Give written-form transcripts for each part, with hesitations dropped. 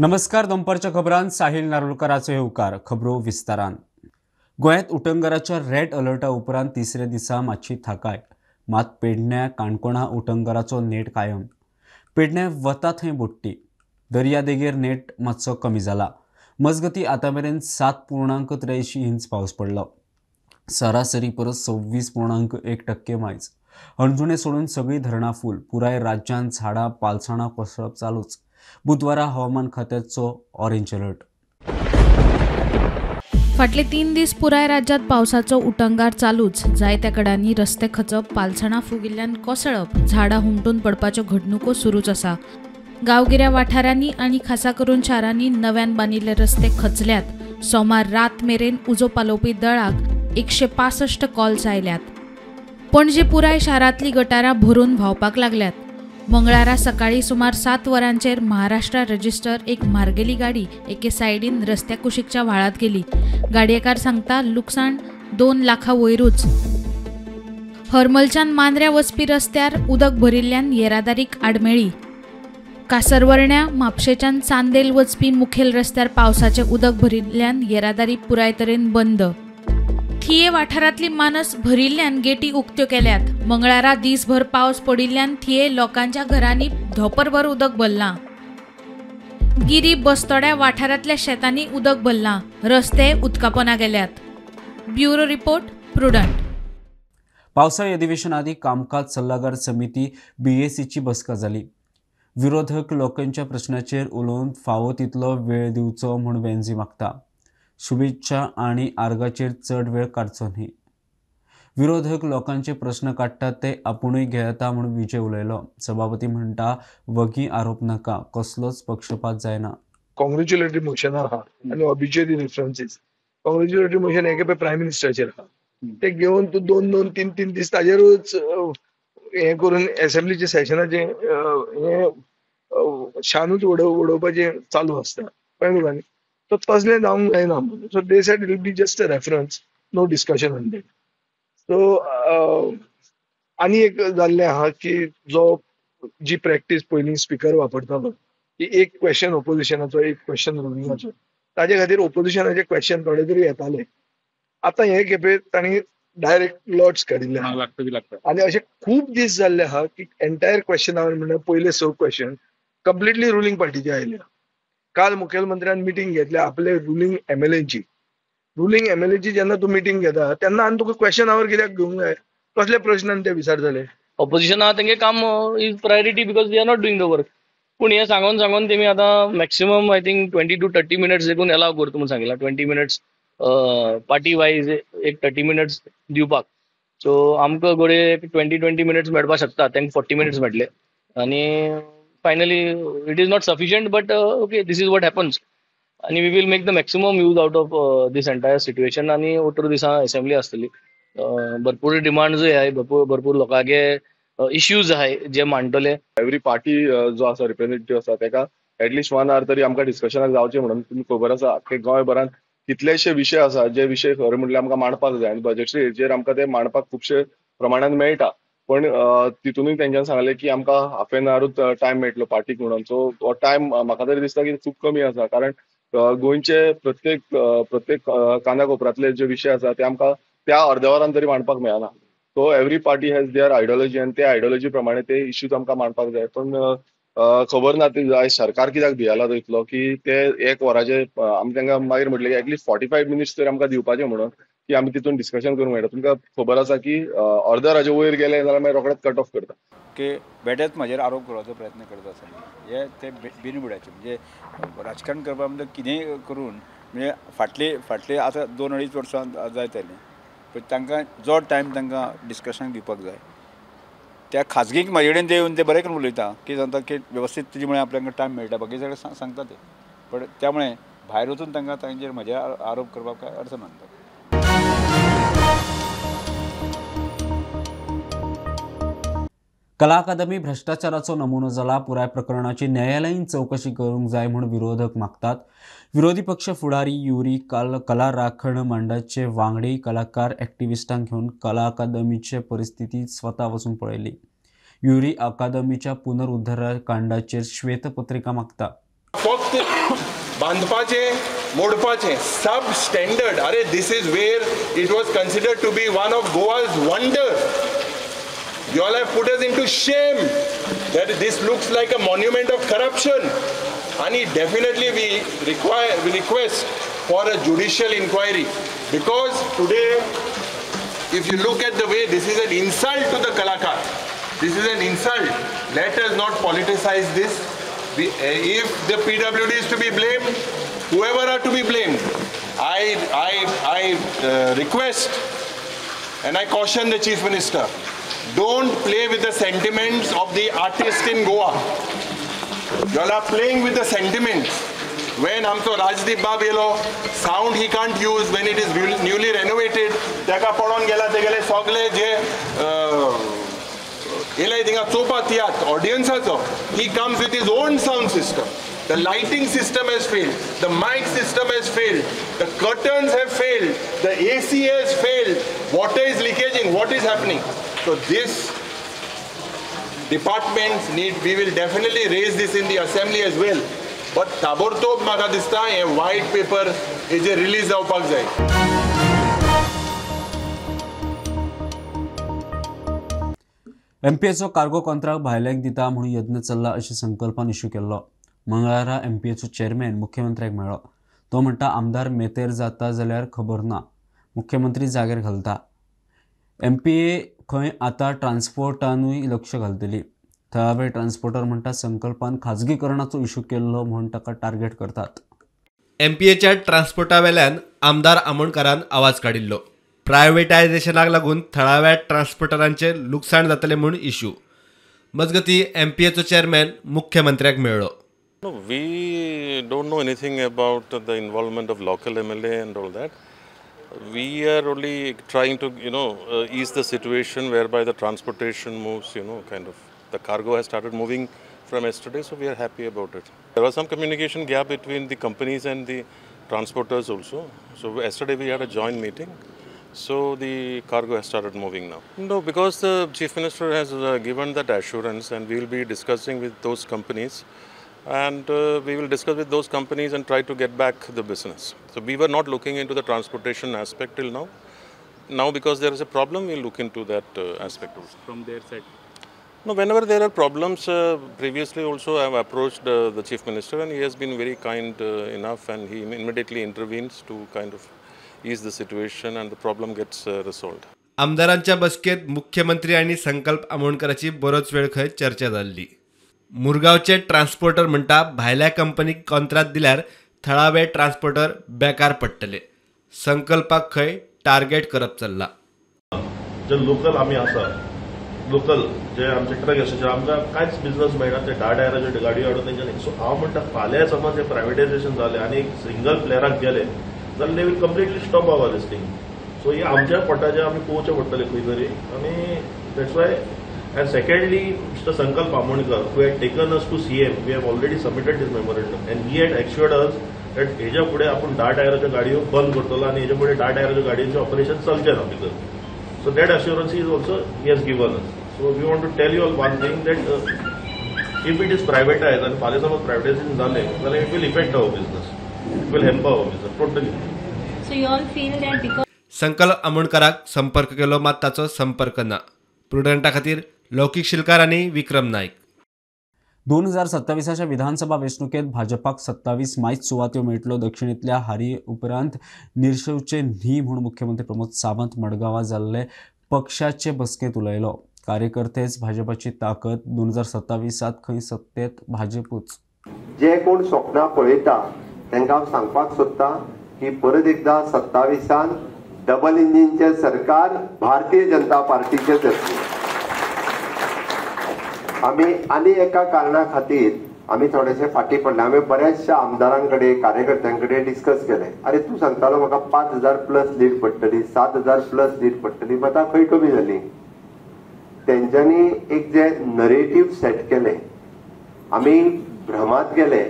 नमस्कार, दनपारच्या खबरान साहिल नारुलकराचो येवकार. खबरो विस्तारान. गोंयांत उटंगराच्या रेड अलर्टा उपरांत तिसऱ्या दिसा मातशी थाकाय, मात पेडण्या काणकोणा उटंगराचो नेट कायम. पेडण्या वता थंय बुडटी, दर्यादेगेर नेट मातसो कमी जाला. मजगती आतां मेरेन 7.83 इंच पावस पडलो, सरासरी परस 26.1% मायज. हणजुणे सोडून सगळीं धरणां फूल. पुराय राज्यांत झाडां पालसणां कोसळप चालूच. बुधवारा हवामान खात्याचो ऑरेंज अलर्ट. फाटले 3 दीस पुराय राज्यात पावसाचो उटंगार चालूच. जायत्या कडांनी रस्ते खचप, पालसणां फुगिल्ल्यान कोसळप, झाडां हुमटून पडपाच्यो घडणुको सुरूच आसा. गांवगिऱ्या वाठारांनी आनी खासा करून शारांनी नव्यान बांदिल्ले रस्ते खचल्यात. सोमार रात मेरेन उजो पालोवपी दळाक 165 कॉल्स आयल्यात. पणजे पुराय शारांतली गटारां भरून व्हांवपाक लागल्यात. मंगळारा सकाळी सुमार 7 वरांचेर महाराष्ट्र रजिस्टर एक मार्गेली गाडी एके सायडीन रस्त्या कुशीकच्या व्हाळांत गेली. गाडयेकार सांगता लुकसाण 2 लाखां वयरूच. हरमलच्यान मांद्र्या वचपी रस्त्यार उदक भरिल्ल्यान येरादारीक आडमेळी. कासरवर्ण्या म्हापशेच्यान चांदेल वचपी मुखेल रस्त्यार पावसाचें उदक भरिल्ल्यान येरादारी पुराय तरेन बंद. थिये वाठारांतली मानस भरिल्ल्यान गेटी उक्त्यो केल्यात. मंगळारा दीसभर पावस पडिल्ल्यान थिये लोकांच्या घरांनी धोपरभर उदक भरलां. गिरी बस्तोड्या वाठारांतल्या शेतांनी उदक भरलां. रस्ते उदकापोना गेल्यात. Bureau report, Prudent. पावसाळी अधिवेशनाआदी कामकाज सल्लागार समिती बीएसीची बसका जाली. विरोधक लोकांच्या प्रश्नाचेर उलोवन फावो तितलो वेळ दिवचो म्हूण वेंजी मागता. शुभेच्छा आनी आर्गाचेर चड वेळ काडचो न्ही. विरोधक लोकांचे प्रश्न काडटात ते आपुणूय घेता म्हूण विजय उलयलो. सभापती म्हणटा वगी आरोप नाका, कसलोच पक्षपात जायना. कॉंग्रेच्युलेटरी मोशन आहा आनी ऑबिच्युअरी रेफरन्सीस. कॉंग्रेच्युलेटरी मोशन एके पळय प्रायम मिनिस्टराचेर आहा, ते घेवन तूं 2 2 3 3 दीस ताजेरूच हें करून एसेंब्लीचे सेशनाचें हें शानूच उडोवपाचें चालू आसता. कळ्ळें तुका न्ही? तो तसलें जावंक जायना. So they said it will be just a reference, no discussion on that. So आनी एक जाल्लें आहा की जो जी प्रॅक्टीस पयलीं स्पिकर वापरतालो की एक क्वेश्चन ओपोजिशनाचो, एक क्वेश्चन रुलिंगाचो, ताजे खातीर ओपोजिशनाचे क्वेश्चन थोडे तरी येताले. आतां हे खेपे तांणी डायरेक्ट लॉट्स काडिल्ले आनी अशे खूब दीस जाल्ले आहा की एंटायर क्वेश्चन our म्हणल्यार पयले 6 क्वेश्चन कंप्लिटली रुलिंग पार्टीचे आयले. काल मुखेलमंत्र्यान मिटींग घेतल्या आपले रुलिंग एमएलएची. रुलिंग एमएलएची जेन्ना तूं मिटींग घेता तेन्ना आनी तुका क्वेश्चन our कित्याक घेवंक जाय? कसले प्रश्न ते विचार जाले? ऑपोजिशन आहा तेंगे काम is priority because they are not doing the work. पूण हें सांगोन सांगोन तेमी आतां maximum I think 20 to 30 minutes देखून एलाव करता म्हूण सांगिलां. 20 मिनट्स पार्टी वायज एक 30 मिनट्स दिवपाक. सो आमकां घडये 20 मिनट्स मेळपाक शकता, तांकां 40 मिनट्स मेळटले. आनी finally it is not sufficient, but okay, this is what happens. And we will make the maximum use out of this entire situation. आणि ओटर दिसा असेंब्ली आसतली, भरपूर डिमांड्स आहे, भरपूर लोकांगे इश्यूज आहे जे मांडटले. एवरी पार्टी जो आसा रिप्रेझेंटेटिव्ह आसा तेका एटलिस्ट 1 our तरी आमकां डिस्कशनाक जावचें म्हणून. तुमी खबर आसा आख्खे गोंयभरान कितलेशे विशय आसा जे विशय खरें म्हटल्यार आमकां मांडपाक जाय आनी बजेटरी हेजेर आमकां ते मांडपाक खुबशे प्रमाणान मेळटा. पण तितूनय तेंच्यांनी सांगलें की आमकां हाफ एन आवरूच टायम मेळटलो पार्टीक म्हणून. सो हो टायम म्हाका तरी दिसता की खूब कमी आसा, कारण गोंयचे प्रत्येक प्रत्येक काना कोपऱ्यांतले जे विशय आसा ते आमकां त्या अर्द्या वरान तरी मांडपाक मेळना. So every party has their ideology आनी ते आयडियोलॉजी प्रमाणे ते इश्यूज आमकां मांडपाक जाय. पण खबर ना ते सरकार कित्याक भियेला तो इतलो की ते 1 वराचे आमी तांकां मागीर म्हटलें की एटलिस्ट 45 मिनट्स तरी आमकां दिवपाचें म्हणून की आमी तितून डिस्कशन करूंक मेळटा. तुमकां खबर आसा की अर्द्या वराचे वयर गेले जाल्यार मागीर रोखडेच कट ऑफ करता. की बेठेच म्हजेर आरोप करपाचो प्रयत्न करता आसा. हे ते बिनबुडाचे म्हणजे राजकारण करपा म्हणजे कितेंय करून म्हणजे फाटले फाटले आतां 2-2.5 वर्सां जायत आयलीं, पण तांकां जो टायम तांकां डिस्कशनाक दिवपाक जाय त्या खाजगीक म्हजे कडेन ते येवन ते बरें करून उलयता की सांगता की वेवस्थीत तुजे मुळे आपल्याक टायम मेळटा, बाकी सगळें सांगता ते. पण त्यामुळे भायर वचून तांकां तांचेर म्हजे आरोप करपाक कांय अर्थ मानता. कला अकादमी भ्रष्टाचाराचो नमुनो जाला. पुराय प्रकरणाची न्यायालयीन चवकशी करूंक जाय म्हूण विरोधक मागतात. विरोधी पक्ष फुडारी युरी काल कला राखण मंडळाचे वांगडी कलाकार एक्टिविस्टांक घेवन कला अकादमीचे परिस्थिती स्वता वचून पळयली. युरी अकादमीच्या पुनरुद्धार कांडाचेर श्वेतपत्रिका मागता. फक्त बांदपाचें मोडपाचें सब स्टँडर्ड. अरे this is where it was considered to be one of Goa's wonder. You all have put us into shame that this looks like a monument of corruption. And definitely we request for a judicial inquiry, because today if you look at the way, this is an insult to the Kalakar. This is an insult. Let us not politicize this. If the PWD is to be blamed, whoever are to be blamed, I request and I caution the Chief Minister, don't play with the sentiments of the artist in Goa. You all are playing with the sentiments. When आमचो राजदीप बाब येलो, sound he can't use when it is newly renovated. ताका पळोवन गेला तेगेले सगळे जे येयले थिंगा चोवपा तियात्र ऑडियन्साचो, he comes with his own sound system. The lighting system has failed, the mic system has failed, the curtains have failed, the AC has failed, water is leakaging. What is happening? So this departments need, we will definitely raise this in the assembly as well. But ताबडतोब म्हाका दिसता हें white paper हेजेर release जावपाक जाय. एमपीएचो cargo contract भायल्यांक दिता म्हणून यत्न चल्ला अशें संकल्पान इश्यू केल्लो. मंगळारा एमपीएचो चेअरमॅन मुख्यमंत्र्याक मेळ्ळो. तो म्हणटा आमदार मेतेर जाता जाल्यार खबर ना, मुख्यमंत्री जाग्यार घालता. एमपीए खंय आतां ट्रान्सपोर्टानूय लक्ष घालतली. थळावे ट्रान्सपोर्टर म्हणटा संकल्पान खाजगीकरणाचो इश्यू केल्लो म्हूण ताका टार्गेट करतात. एमपीएच्या ट्रान्सपोर्टा वेल्यान आमदार आमोणकारान आवाज काडिल्लो. प्रायव्हेटायझेशनाक लागून थळाव्या ट्रान्सपोर्टरांचें लुकसाण जातलें म्हूण इश्यू. मजगतीं एमपीएचो चेअरमॅन मुख्यमंत्र्याक मेळ्ळो. No, we don't know anything about the involvement of local MLA and all that. We are only trying to, ease the situation whereby the transportation moves, kind of. The cargo has started moving from yesterday, so we are happy about it. There was some communication gap between the companies and the transporters also. So yesterday we had a joint meeting. So the cargo has started moving now. No, because the Chief Minister has given that assurance, and we will be discussing with those companies. And we will discuss with those companies and try to get back the business. So we were not looking into the transportation aspect till now. Now because there is a problem, we will look into that aspect also. From their side? No, whenever there are problems, previously also I have approached the Chief Minister, and he has been very kind enough, and he immediately intervenes to kind of ease the situation and the problem gets resolved. आमदारांच्या बसकेत मुख्यमंत्री आनी संकल्प आमोणकराची बरोच वेळ खंय चर्चा जाल्ली. मुरगांवचे transporter म्हणटा भायल्या कंपनीक कॉन्त्रात दिल्यार थळावे ट्रान्सपोर्टर बेकार पडटले. संकल्पाक खंय टार्गेट करप चल्ला. जे लोकल आमी आसा, लोकल जे आमचे ट्रक एसोसिएशन, आमकां कांयच बिझनस मेळना. ते 10 टायराच्यो गाडयो हाडून तेंच्यानी. सो हांव म्हणटा फाल्यां समज हें प्रायवेटायझेशन जालें आनी एक सिंगल प्लेयराक गेले जाल्यार they will completely stop our this thing. So हें आमच्या पोटाचें आमी पळोवचें पडटलें खंय तरी. आनी that's why. And secondly, Mr. Sankalp Amonkar, who had taken us to CM, we have already submitted this memorandum, and he had assured us that हेज्या फुडें आपूण 10 टायराच्यो गाडयो बंद करतलो आनी हेज्या फुडें 10 टायराच्यो गाडयांचें ऑपरेशन चलचें ना भितर. So that assurance is also he has given us. So we want to tell you all one thing that if it is privatized आनी फाल्यां समज प्रायवेटायझेशन जालें जाल्यार it will affect our business, it will hamper our business totally. So you all feel that because Sankalp आमोणकराक संपर्क केलो मात ताचो संपर्क ना. प्रुडंटा खातीर लौकिक शिलकार आनी विक्रम नायक. 2027 विधानसभा वेंचणुकेत भाजपाक 27 मायच सुवात्यो मेळटल्यो. दक्षिणेंतल्या हारी उपरांत निर्शेवचे न्ही म्हूण मुख्यमंत्री प्रमोद सावंत मडगांवां जाल्ले पक्षाचे बसकेंत उलयलो. कार्यकर्तेच भाजपाची ताकद, 2027 खंय सत्तेत भाजपूच. जे कोण स्वप्नां पळयता तांकां हांव सांगपाक सोदता की परत एकदा 27 डबल इंजिनचें सरकार भारतीय जनता पार्टीचेंच आसलें. आमी आनी एका कारणा खातीर आमी थोडेशे फाटीं पडले. आमी बऱ्याचशा आमदारां कडेन कार्यकर्त्यां कडेन डिस्कस केलें. अरे तूं सांगतालो म्हाका 5,000 प्लस लीड पडटली, 7,000 प्लस लीड पडटली, मतां खंय कमी जाली. तेंच्यांनी एक जे नरेटीव सेट केलें, आमी भ्रमांत गेले.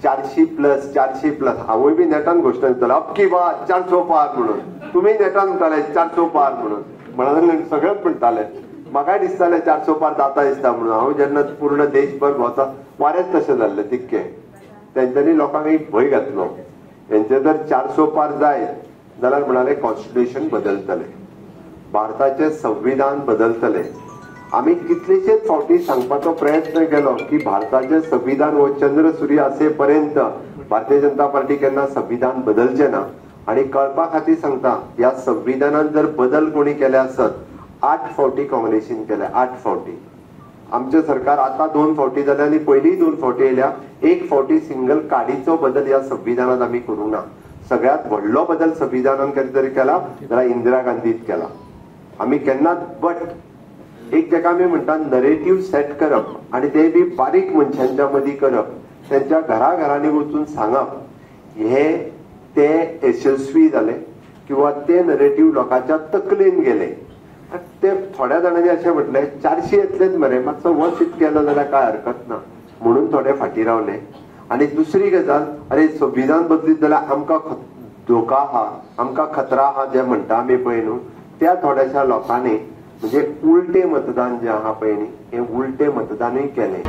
400 प्लस 400 प्लस, हांवूय बी नेटान घोशणा दितालो अबकी बार 400 पार म्हणून, तुमी नेटान म्हणटाले 400 पार म्हणून, म्हणून सगळेच म्हणटाले. म्हाकाय दिसतालें 400 पार जाता दिसता म्हणून. हांव जेन्ना पूर्ण देशभर भोंवता वारेंच तशें जाल्लें तितकें. तेंच्यांनी लोकांक एक भंय घातलो, हेंचे जर 400 पार जायत जाल्यार म्हणाले कॉन्स्टिट्युशन बदलतले, भारताचें संविधान बदलतले. आमी कितलेशेच फावटी सांगपाचो प्रयत्न केलो की भारताचें संविधान हो चंद्र सूर्य असेपर्यंत भारतीय जनता पार्टी केन्ना संविधान बदलचें ना. आनी कळपा खातीर सांगता, ह्या संविधानान जर बदल कोणी केले आसत 8 फावटी काँग्रेसीन केले, 8 फावटी. आमचें सरकार आतां 2 फावटी जालें आनी पयलींय 2 फावटी येयल्या. 1 फावटी सिंगल काडीचो बदल ह्या संविधानात आमी करूंक ना. सगळ्यात व्हडलो बदल संविधानान केन्ना तरी केला जाल्यार इंदिरा गांधीत केला. आमी केन्नाच बट एक जेका आमी म्हणटा नरेटीव सेट करप आनी ते बी बारीक मनशांच्या मदीं करप, तेंच्या घराघरांनी वचून सांगप, हे ते यशस्वी जाले किंवा ते नरेटीव लोकांच्या तकलेन गेले. ते थोड्या जाणांनी अशें म्हटलें 400 येतलेच मरे, मातसो वर्स केलो जाल्यार काय हरकत ना म्हणून थोडे फाटीं रावले. आनी दुसरी गजाल, अरे संविधान बदलीत जाल्यार आमकां धोका आहा, आमकां खतरा आहा जे म्हणटा आमी पळय न्हू, त्या थोड्याशा लोकांनी म्हणजे उलटे मतदान जे आहा पळय न्ही, हे उलटे मतदानूय केलें.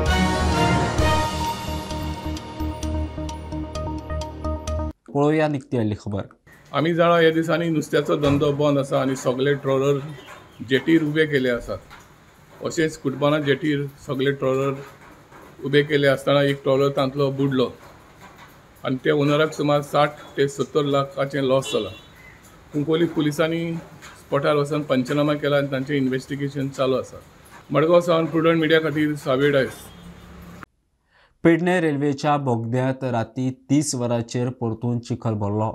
पळोवया निकती आयिल्ली खबर. आमी जाणा ह्या दिसांनी नुस्त्याचो धंदो बंद आसा आनी सगळे ट्रॉलर जेटीर उबे केले आसात. अशेंच कुटबाना जेटीर सगळे ट्रॉलर उबे केले आसतना एक ट्रॉलर तांतलो बुडलो आनी त्या ओनराक सुमार 60 ते 70 लाखाचें लॉस जाला. कुंकोली पुलिसांनी स्पॉटार वचून पंचनामा केला आनी तांचें इन्वेस्टिगेशन चालू आसा. मडगांव सावन प्रुडंट मिडिया खातीर सावेर डायस. पेडणे रेल्वेच्या बोगद्यांत राती 30 वरांचेर परतून चिखल भरलो.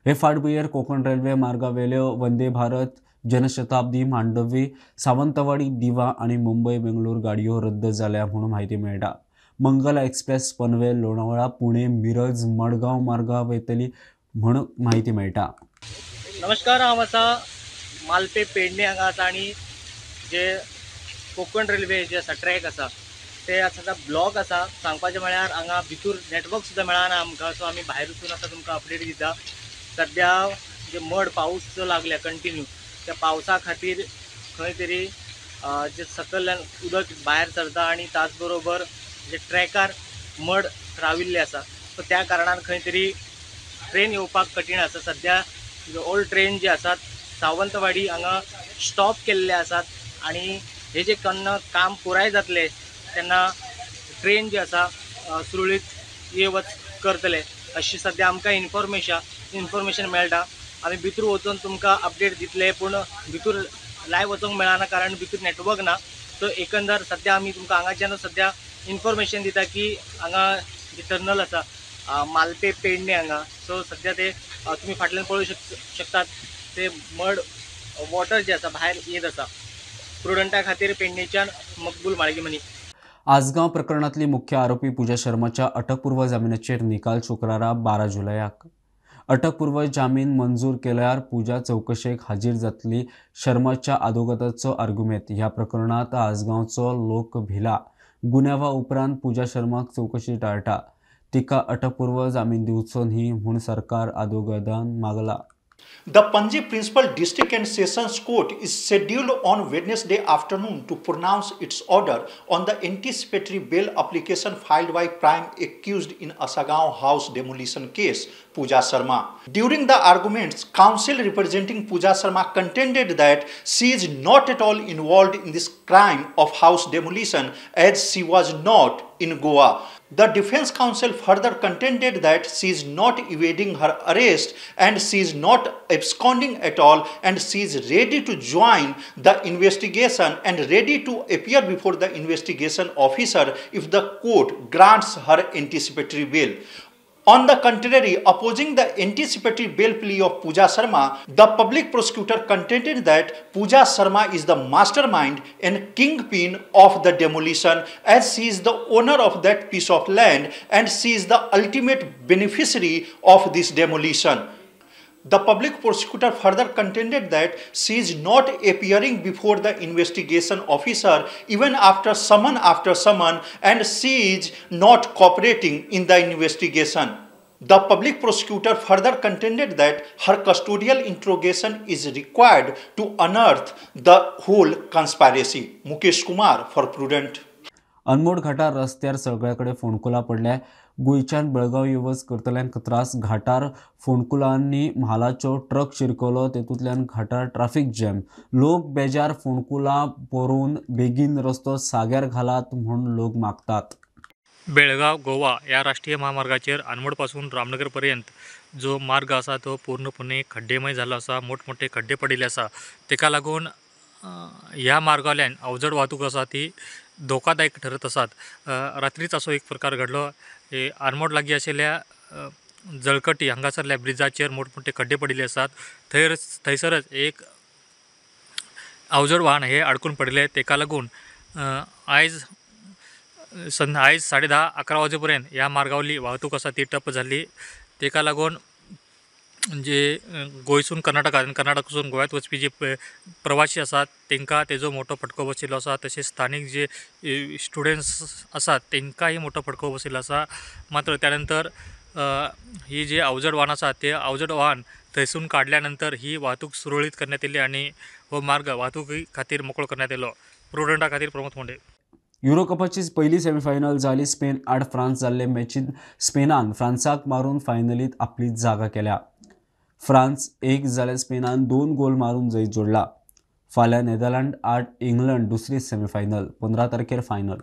हे फाटभुंयेर कोंकण रेल्वे मार्गावेल्यो वंदे भारत, जनशताब्दी, मांडवी, सावंतवाडी, दिवा आनी मुंबय बेंगलोर गाडयो रद्द जाल्या म्हूण म्हायती मेळटा. मंगला एक्सप्रेस पनवेल, लोणावळा, पुणे, मिरज, मडगांव मार्गा वयतली म्हूण म्हायती मेळटा. नमस्कार, हांव आसा मालपे पेडणे हांगा आसा आनी जे कोंकण रेल्वे जे आसा ट्रॅक आसा ते आतां ब्लॉक आसा. सांगपाचें म्हळ्यार हांगा भितूर नेटवर्क सुद्दां मेळना आमकां, सो आमी भायर वचून आतां तुमकां अपडेट दिता. सद्या जे मड पावस जो लागल्या कंटिन्यू, त्या पावसा खातीर खंय तरी जे सकयल्यान उदक भायर सरता आनी त्याच बरोबर जे ट्रॅकार मड राविल्ले आसा, सो त्या कारणान खंय तरी ट्रेन येवपाक कठीण आसा. सद्या ओल्ड ट्रेन जे आसात सावंतवाडी हांगा स्टॉप केल्ले आसात आनी हे जे केन्ना काम पुराय जातलें तेन्ना ट्रेन जी आसा सुरळीत ये वच करतले अशी सद्या आमकां इन्फॉर्मेशन मेळटा. आमी भितर वचून तुमकां अपडेट दितले, पूण भितर लायव वचूंक मेळना कारण भितर नेटवर्क ना. सो एकंदर सद्या आमी तुमकां हांगाच्यान सद्या इन्फॉर्मेशन दिता की हांगा जे टर्नल आसा मालपे पेडणे हांगा, सो सद्या ते तुमी फाटल्यान पळोवंक शकतात ते मड वॉटर जे आसा भायर येत आसा. प्रुडंटा खातीर पेडणेच्यान मकबूल माळगीमनी. आजगांव प्रकरणातली मुख्य आरोपी पूजा शर्माच्या अटकपूर्व जामिनाचेर निकाल शुक्रारा 12 जुलयाक. अटकपूर्व जामीन मंजूर केल्यार पूजा चौकशेक हाजीर जातली. शर्माच्या आदोगादाचो आर्गुमेंत ह्या प्रकरणात आजगांवचो लोक भिला. गुन्यांवा उपरांत पूजा शर्माक चौकशी टाळटा. तिका अटकपूर्व जामीन दिवचो न्ही म्हूण सरकार आदोगादान मागला. The Panji Principal District and Sessions Court is scheduled on Wednesday afternoon to pronounce its order on the anticipatory bail application filed by prime accused in Assagao house demolition case, Pooja Sharma. During the arguments, counsel representing Pooja Sharma contended that she is not at all involved in this crime of house demolition as she was not in Goa. The defense counsel further contended that she is not evading her arrest and she is not absconding at all and she is ready to join the investigation and ready to appear before the investigation officer if the court grants her anticipatory bail. On the contrary, opposing the anticipatory bail plea of Pooja Sharma, the public prosecutor contended that Pooja Sharma is the mastermind and kingpin of the demolition as she is the owner of that piece of land and she is the ultimate beneficiary of this demolition. The public prosecutor further contended that she is not appearing before the investigation officer even after summon and she is not cooperating in the investigation. The public prosecutor further contended that her custodial interrogation is required to unearth the whole conspiracy. Mukesh Kumar for Prudent. Anmod घाटार रस्त्यार सगळ्याकडे फोंडकुलां पडल्या. गोंयच्यान बेळगांव यो वच करतल्यांक त्रास. घाटार फोंडकुलांनी म्हालाचो truck शिरकलो, तेतूंतल्यान घाटार traffic jam. लोक बेजार, फोंडकुलां परोवन बेगीन रस्तो साग्यार घालात म्हूण लोक मागतात. बेळगांव गोवा ह्या राष्ट्रीय महामार्गाचेर आनमोड पासून रामनगर पर्यंत जो मार्ग आसा तो पूर्णपणे खड्डेमय जाल्लो आसा. मोठमोठे खड्डे पडिल्ले आसा. तेका लागून ह्या मार्गावयल्यान अवजड वाहतूक आसा ती धोकादायक ठरत आसात. रात्रीच असो एक प्रकार घडलो. आरमोड लागीं आशिल्ल्या जळकटी हांगासरल्या ब्रिजाचेर मोठमोठे खड्डे पडिल्ले आसात. थंयसरच एक अवजड वाहन हे अडकून पडिल्लें. तेका लागून आयज 10:30-11 वाजेपर्यंत ह्या मार्गावली वाहतूक आसा ती ठप्प जाल्ली. तेका लागून जे गोंयसून कर्नाटका आनी कर्नाटकसून गोव्यांत वचपी जे प्रवासी आसात तांकां तेजो मोठो फटको बशिल्लो आसा. तशेंच स्थानीक जे स्टुडंट्स आसात तांकांय मोठो फटको बशिल्लो आसा. मात्र त्यानंतर ही जे अवजड वाहन आसा ते अवजड वाहन थंयसून काडल्या नंतर ही वाहतूक सुरळीत करण्यात येयली आनी हो मार्ग वाहतुकी खातीर मोकळो करण्यात येयलो. प्रुडंटा खातीर प्रमोद फोंडे. युरोकपाची पयली सेमीफायनल जाली. स्पेन आड फ्रांस जाल्ले मॅचींत स्पेनान फ्रांसाक मारून फायनलींत आपली जागा केल्या. फ्रांस 1 जाल्यार स्पेनान 2 गोल मारून जैत जोडला. फाल्यां नेदरलँड आड इंग्लंड दुसरी सेमीफायनल, 15 तारखेर फायनल.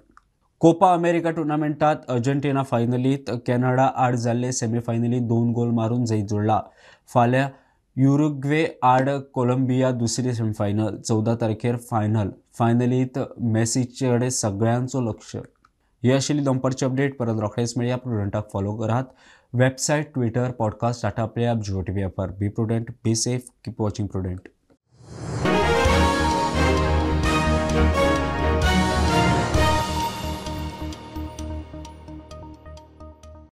कोपा अमेरिका टुर्नामेंटात अर्जेंटिना फायनलींत कॅनडा आड जाल्ले सेमीफायनलींत 2 गोल मारून जैत जोडला. फाल्यां युरुग्वे आड कोलंबिया दुसरी सेमीफायनल, 14 तारखेर फायनल. फायनलींत मेसीचे कडेन सगळ्यांचो लक्ष. ही आशिल्ली दनपारची अपडेट. परत रोखडेच मेळया. प्रुडंटाक फॉलो करात. Website, Twitter, podcast, Tata Play app, Jio TV ॲपार. Be prudent, be safe, keep watching Prudent.